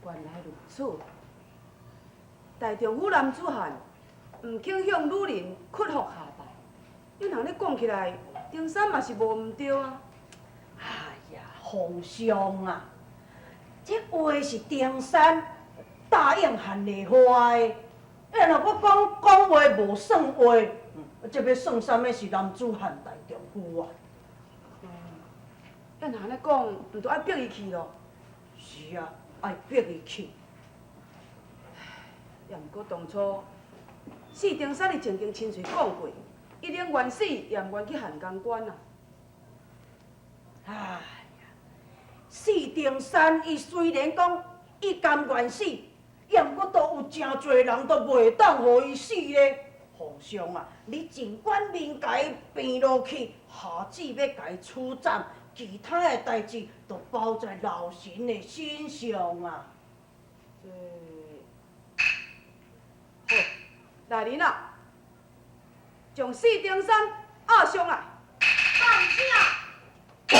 原來如此，大丈夫男子漢毋肯向女人屈服下拜。你若按呢講起來，丁山嘛是無毋對啊。哎呀，皇上啊，這話是丁山答應韓麗花的，欸，若閣講講話無算話，這欲算啥物是男子漢大丈夫啊？啊，若按呢講，毋就愛逼伊去囉？是啊，愛逼伊去。也毋過當初，四丁山伊曾經親喙講過，伊寧願死也毋願去漢江關啊。哎呀，四丁山伊雖然講伊甘願死，也毋過都有誠濟人都袂當予伊死咧。皇上啊，你盡管面共伊辯落去，下旨欲共伊處斬，其他的代誌都包在老臣的身上啊。這好，來人啊，將四丁山押上來。放請。皇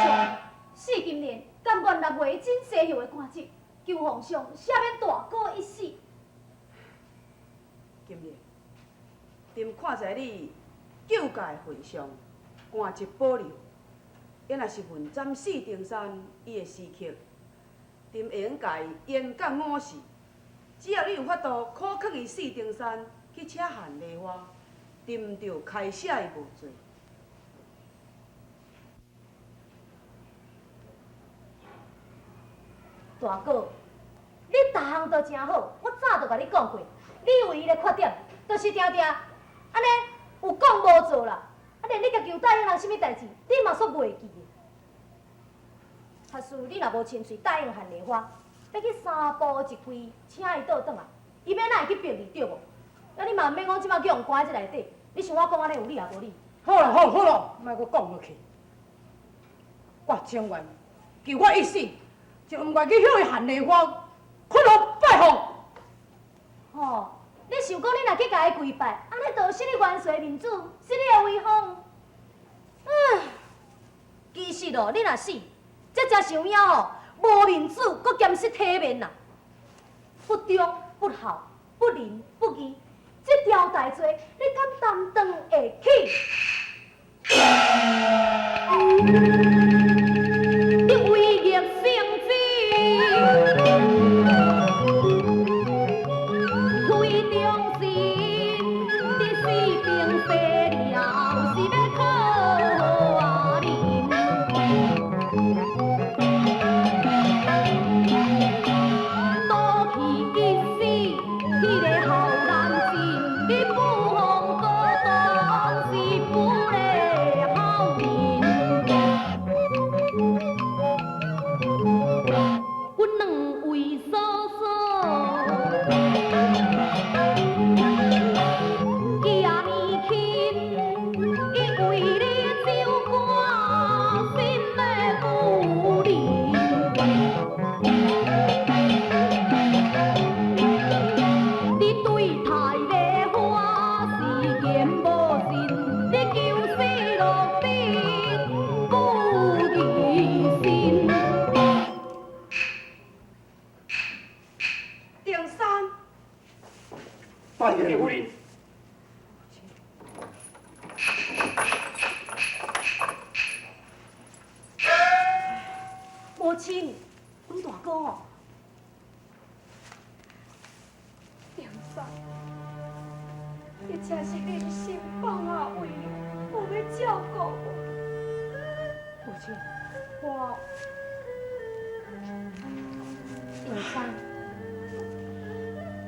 上，四金蓮甘願六月真西后的官職，求皇上赦免大哥一死。金蓮，朕看在你救駕的份上，官職保留。抑若是問斬四丁山伊的死期，朕會用共伊延降五時。只要你有法度苦勸伊四丁山去請韓麗花，朕就開赦伊無罪。大哥，你逐項都誠好，我早就共你講過，你唯一的缺點，就是定定按呢有講無做啦。啊，連你家己有答應人啥物代誌，你嘛煞袂記得。假使你若無親喙答應韓麗花，欲去三步一跪請伊倒轉來，伊欲哪會去逼你對無？啊，你嘛毋免講這擺叫人關佇這內底，你想我講按呢有理抑無理？好啦好好啦，莫閣講落去。我情願求我一死，就毋願去向伊韓麗花屈服拜服。吼，你想講你若去共伊跪拜，按呢就失你元帥面子，失你的威風。嗯，其實哦，你若死，這才是有影吼，無面子，閣兼失體面啦。不忠不孝不仁不義，這條大罪，你敢擔當會起？你為逆聖旨，非忠心，你死兵死了是欲可憐。賭氣一死，彼个好難盡，你不妨高當是不咧好人。阮兩位嫂嫂，伊也年輕，伊為你就甘心的赴任。你對待麗花是言無信，你求死落筆不離身。丁山，拜見夫人。母親，阮大哥哦，丁山，你真是忍心放下位，無欲照顧我。母親，我丁山，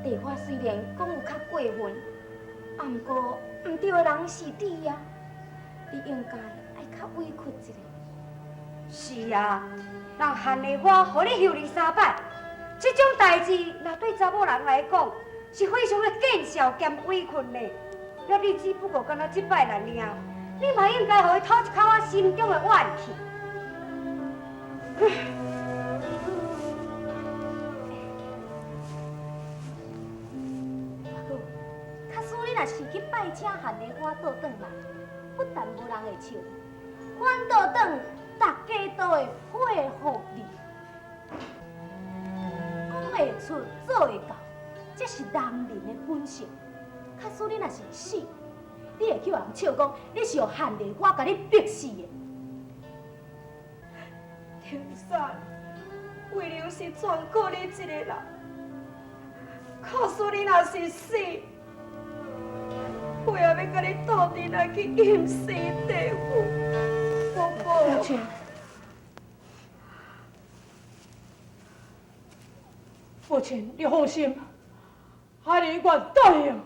麗花雖然講有較過分，啊，毋過毋對的人是你啊，你應該愛較委屈一下。是啊，人韓麗花予你休離三擺，這種代誌，若對查某人來講，是非常的見笑兼委屈呢。了，你只不過敢若這擺來爾，你嘛應該予伊吐一口仔心中的怨氣。大哥，假使你若是去拜請韓麗花倒轉來，不但無人會笑你，反倒轉大家都會佩服你。講會出，做會到，這是男人的本性。假使你若是死，你會去予人笑講你是予韓麗花共你逼死的。丁山，為了是全靠你一個人，假使你若是死，我也欲共你鬥陣來去陰司地府。寶寶，母親，母親，你放心，孩兒願答應。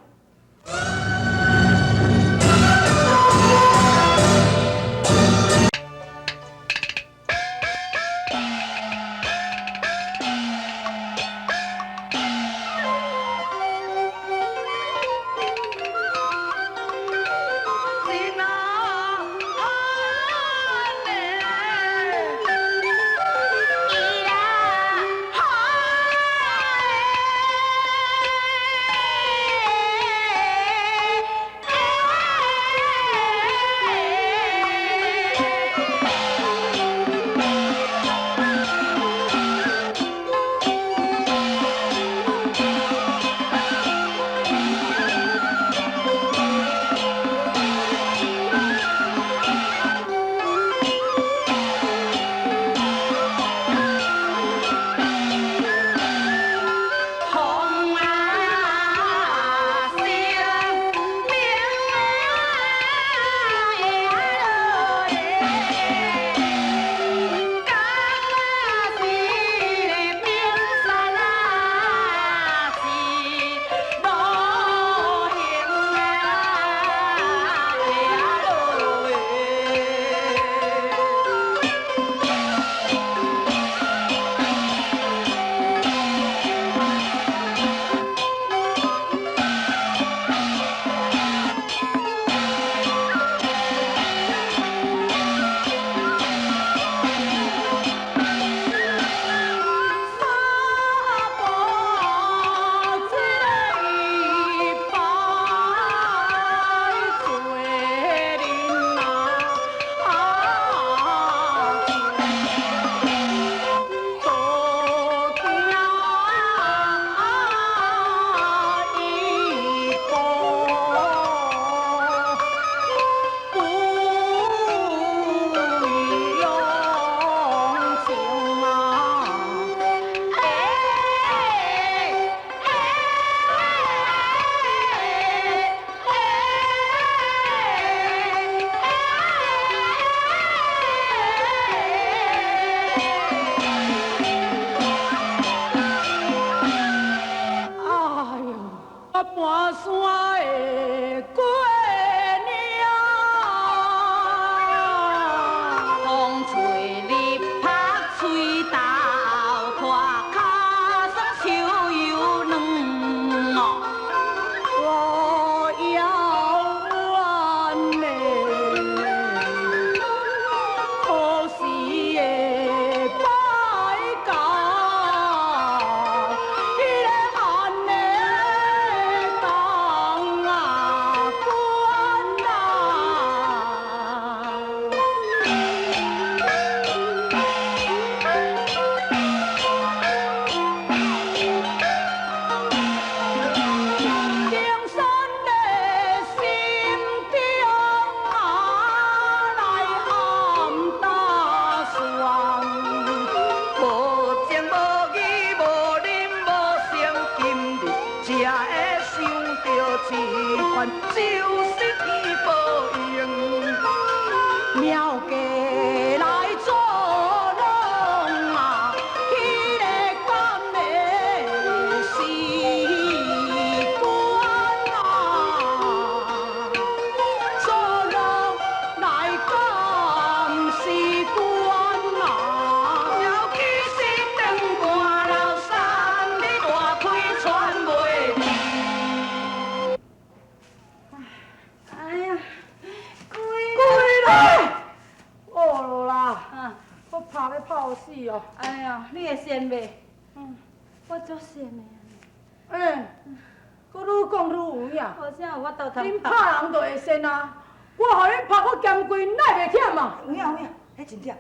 恁拍人就會仙啊！我予恁拍我兼跪，哪会袂忝啊？有影有影，彼真忝。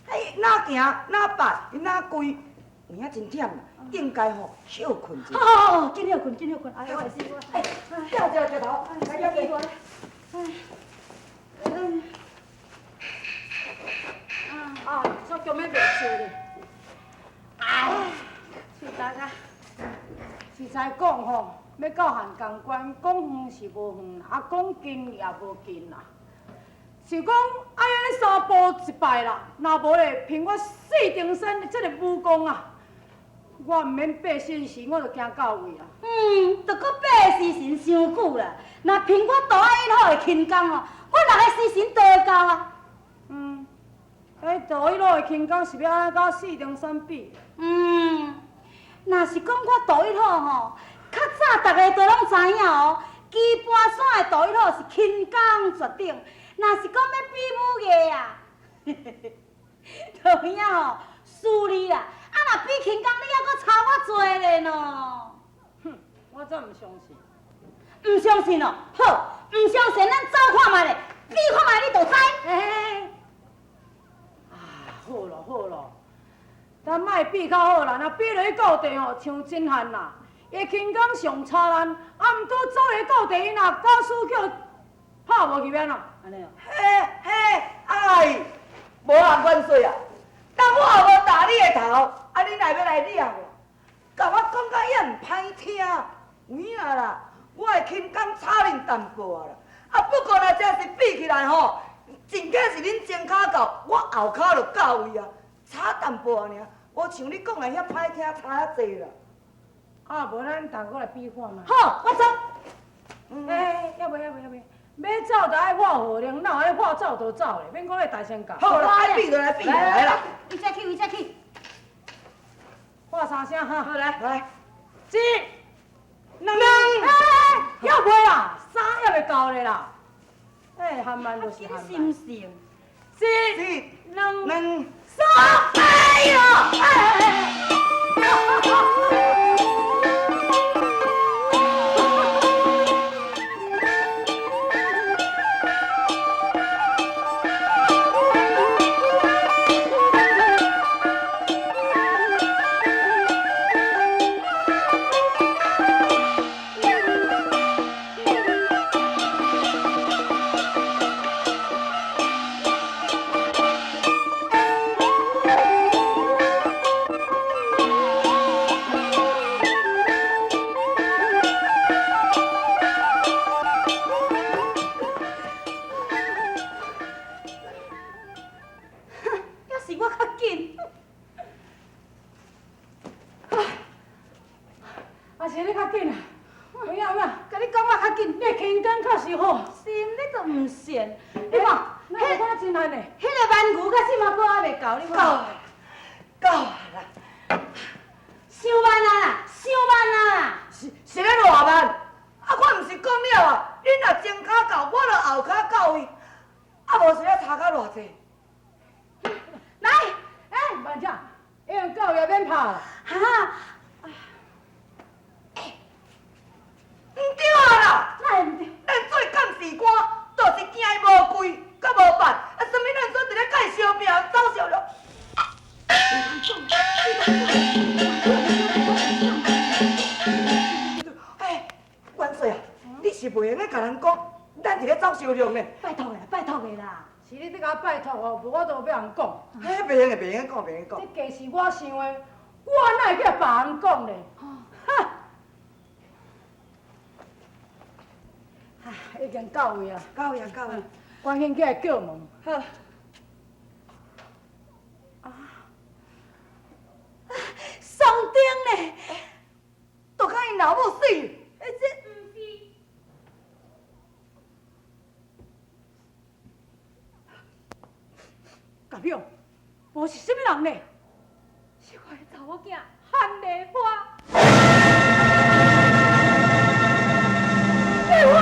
彼哪行哪拜哪跪，有影真忝，应该吼歇睏一下。好好好，紧歇睏，紧歇睏。哎，我会死我。哎，叫一个头，来叫过来。啊，煞叫欲袂笑咧。哎，喙焦啊！实在讲吼，欲到汉江关，讲远是无远啦，啊，讲近也无近啦。是讲爱按呢三步一拜啦，若无咧，凭我四重山这个武功啊，我毋免八时时，我就行到位啊。嗯，著阁八时辰伤久啦。若凭我杜爱一好的轻功哦，我六个时辰都会到啊。嗯，欸，杜一老的轻功是欲按怎佮四重山比？嗯，若是讲我杜一好吼，较早逐个都拢知影哦，棋盘山的杜一好是轻功绝顶。若是讲欲比武艺啊，就影吼输你啦！啊，若比轻功，你犹阁差我济咧喏。哼，我怎毋相信？毋相信哦，好，毋相信，咱走看觅咧，比看觅你就知。欸，啊，好咯好咯，咱莫比较好啦，若比落去到地吼，像真汉啦，伊轻功上差咱，啊，毋过走下到地，伊若假使叫拍无去欲按怎？按呢哦。嘿嘿，哎，无啊，元帅啊，当我也无打你的头，啊，你若欲来掠我，共我讲甲遐毋歹听，有影啦，我的轻功差恁淡薄仔啦。啊，不过若真是比起来吼，真假是恁前跤到，我后跤就到位啊，差淡薄仔尔，无像你讲的遐歹听，差遐济啦。啊，无咱逐个来比看觅。好，我走。欸，犹未犹未犹未。欲走就爱喊号令，哪有爱喊走就走咧？免讲咧大声教。好啦，爱比就来比，来啦。伊再去，伊再去。喊三声哈。好来来。一、两、哎，犹未啦，三犹未到咧啦。哎，含慢就是含慢。是毋是？一、两、三。哎哟！哎啊是你较紧啊！有影有影，共你讲我较紧，你轻功确实好。是，你都毋信。你看，彼个真难嘞。彼个蛮牛到这马阁犹未到，你看。到啊，到啊啦！伤慢啊啦，伤慢啊啦！是是咧偌慢？啊，我毋是讲了啊，恁若前跤到，我就后跤到位。啊，无是咧差较偌济。来，欸，万姐，已经到位免拍啦。哈？毋对啊啦！哪会毋对？咱做监视官，就是惊伊无跪，阁无拜，啊，啥物咱煞伫咧共伊相拼，走相了。哎，元帅啊，你是袂用得共人讲，咱伫咧走相量呢？拜托的，拜托的啦！是你伫共我拜托哦，无我都欲人讲。哎，袂用的，袂用得讲，袂用得讲。这计是我想的，我哪会去共别人讲咧？哈！已经到位啊！到位啊，到位！赶紧起来叫门。好。啊！双顶咧，都共𪜶老母死。欸，这毋是。甲表，无是啥物人咧？是我的查某囝韩丽花。丽花。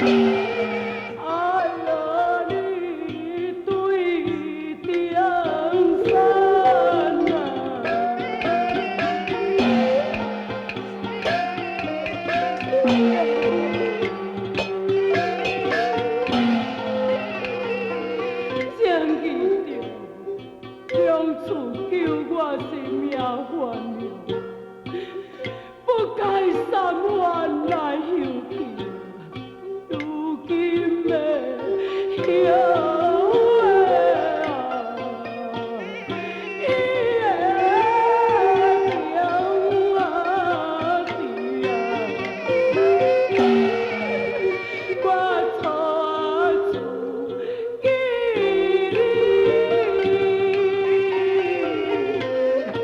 哎呀，你對長山啊，情義著，兩次救我性命還了，不該三番來休棄，如今的後悔啊，伊會強啊弟啊，我錯處記你。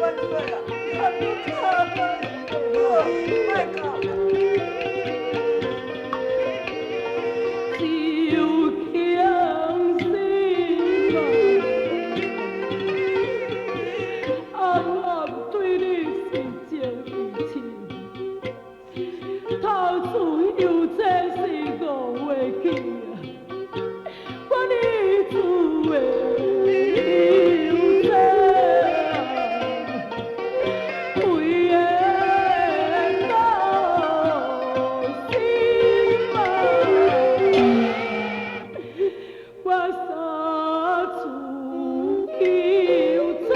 萬歲啊！好，莫哭啦。只有強心啊，暗暗對你是情意深，頭次休妻是五月起啊，我二次的休妻啊，為的到心啊。我三次休妻，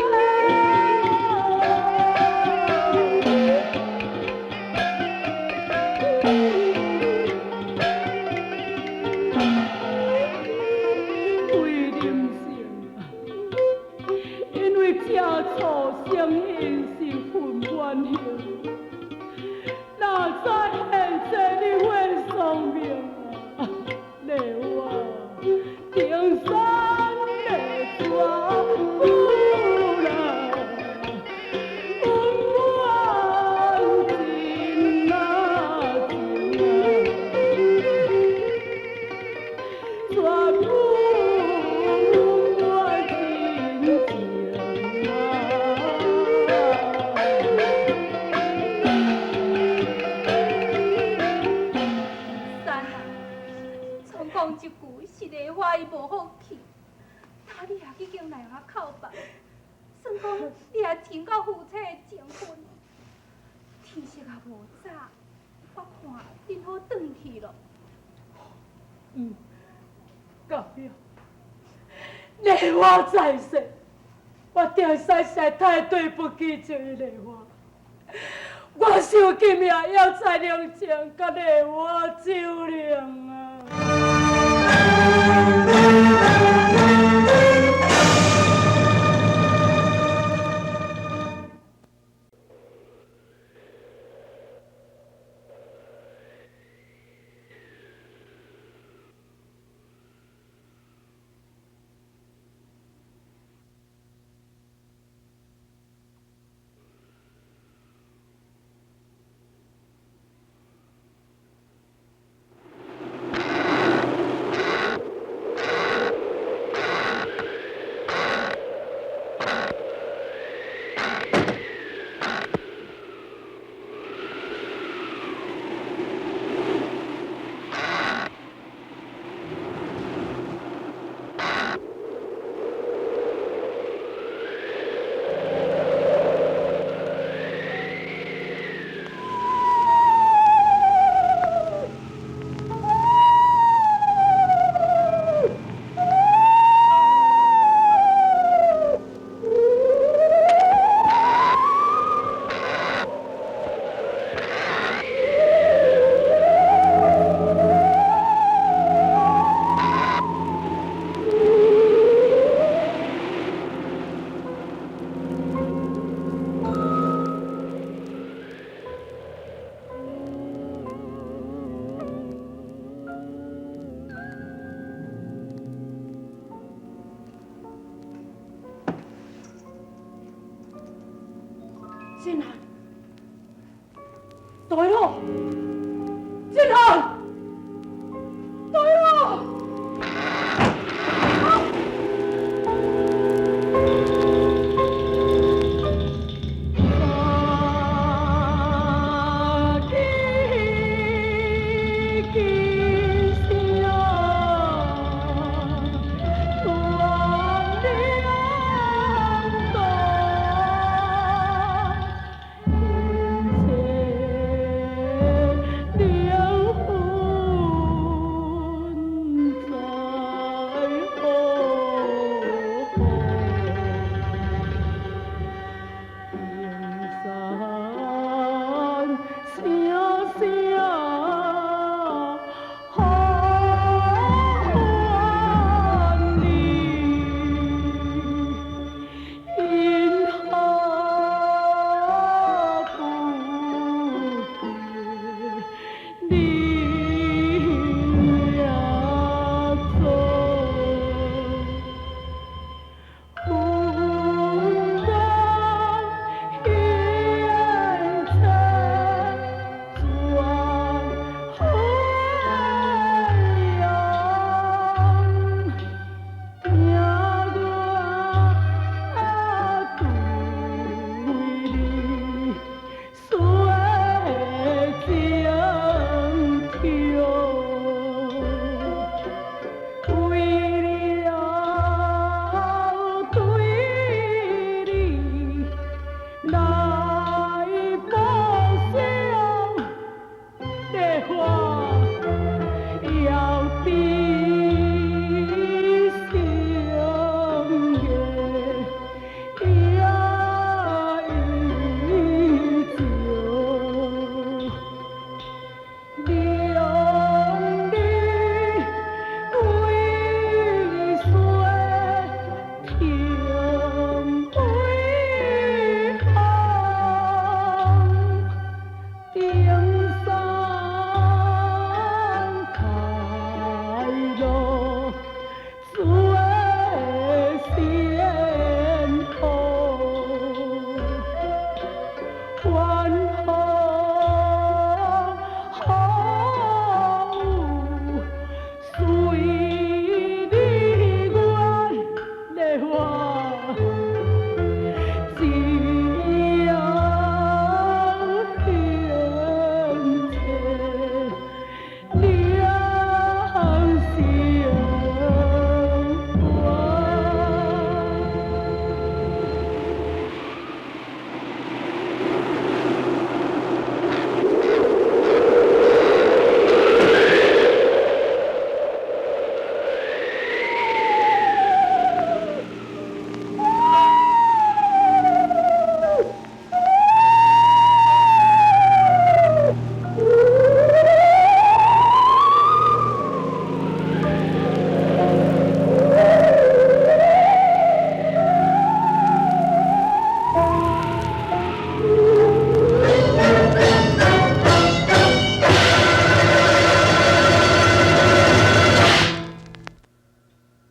為林姓啊，因為吃醋生現是分怨恨，哪知現在你會喪命啊，麗花，長山的蛇久啦，恩怨真啊情啊，全部恩怨真情啊。山啊，總講一句是梨花伊無福氣，那你也已經來我叩拜，算講你也盡到夫妻的情分。天色也無早，我看恁好轉去咯。嗯，到了，梨花在世，我定實在太對不起這位梨花。我受金命要在靈前，佮梨花酒